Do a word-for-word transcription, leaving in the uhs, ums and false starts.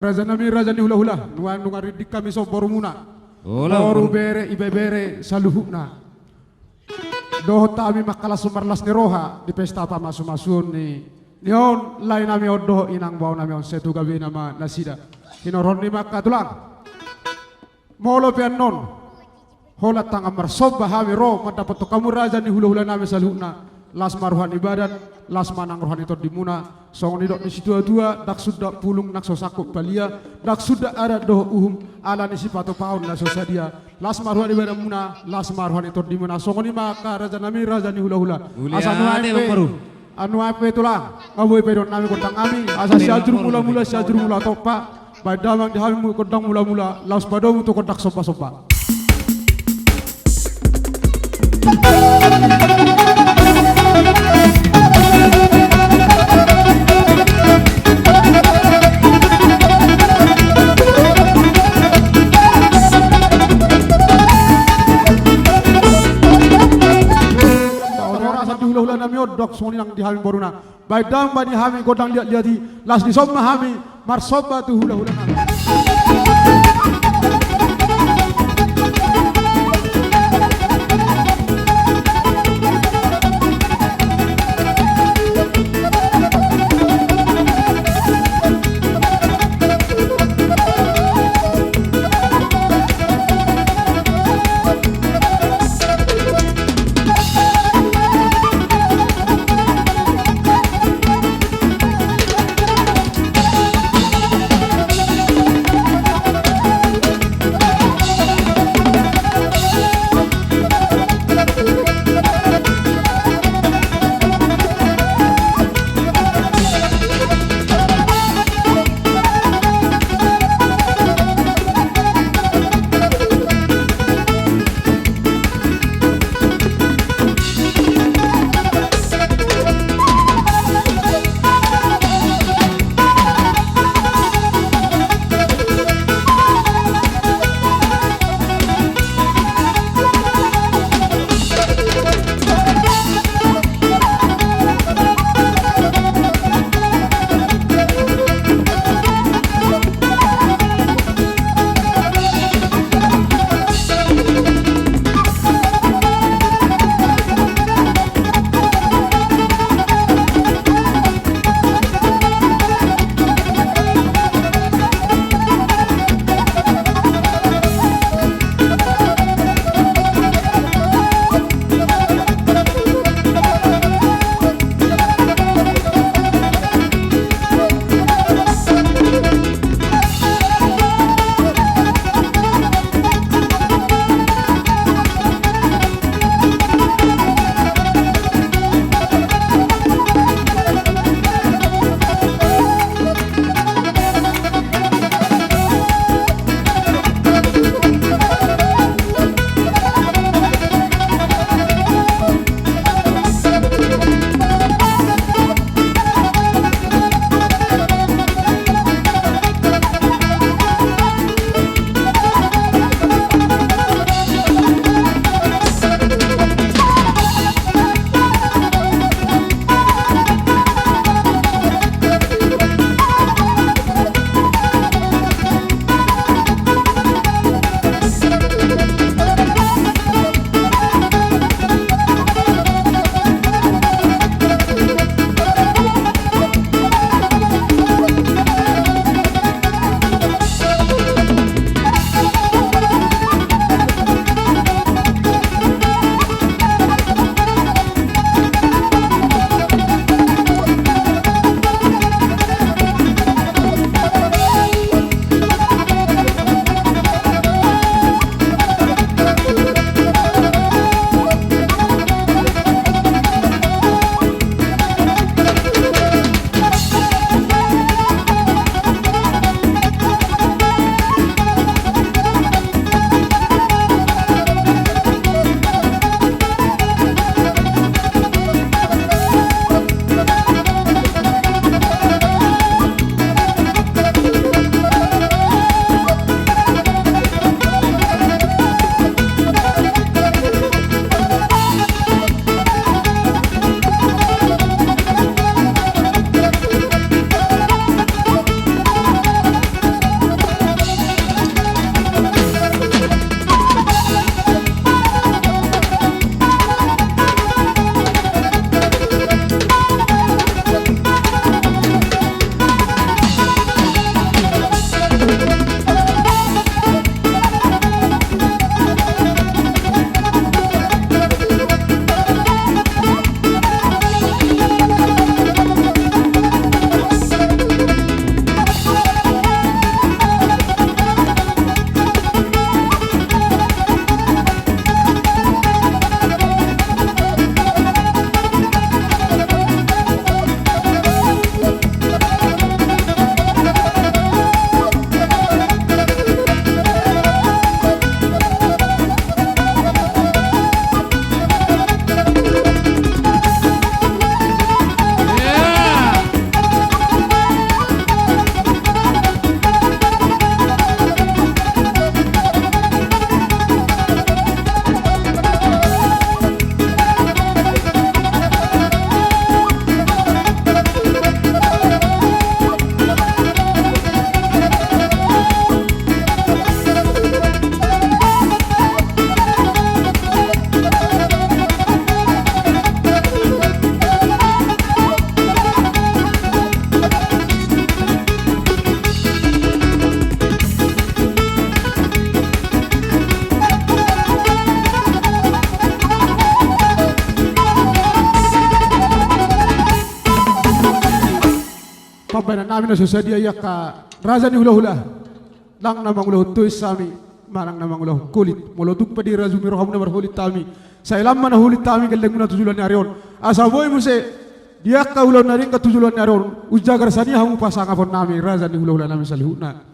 Raja nami, raja ni hulahula, nuaeng nunga rindik hami songon borumuna. Olo, boru, olo. Bere, ibebere, saluhutna. Dohot hami mangkalashon marlas ni roha di pesta pamasumasuon ni, ni on lae nami on dohot inang bao nami on, sai tu gabena ma nasida. Hinorhon ni i ma angka tulang. Molo pe annon holan tangan marsomba hami ro mandapothon hamu raja ni hulahula nami saluhutna, las ma roha ni badan, las ma nang roha ni tondimuna, songon nidok ni situatua, ndang suda pulung nang so sangkup palia, ndang suda adat dohot uhum, ala ni sipatupaon na so sadia, las ma roha ni badanmuna, las ma roha ni tondimuna, songon i ma angka raja nami, raja ni hulahula. Asa nuaeng pe, anu ape tulang, nga boi pe dohonon nami gondang nami, asa Sianjur Mulamula, Sianjur Mulatompa, baen damang di hami gondang mulamula, laos padomu tu gondang sombasomba. Ora asa di hulahula nami on dok songon i nang di hami boruna. Baen damang ma di hami gondang liatliat i, laos dison ma hami marsomba tu hulahula nami. Nami na so sadia i angka raja ni hulahula. Ndang na mangulahon tois hami, manang na mangulahon holit. Molo tung pe dirajumi rohamuna marholit hami, sai lam ma na holit hami gellengmuna tu joloan ni ari on. Asa boi muse di angka ulaon na denggan tu joloan ni ari on, umjagar sian i hamu pasangaphon nami raja ni hulahula nami saluhutna.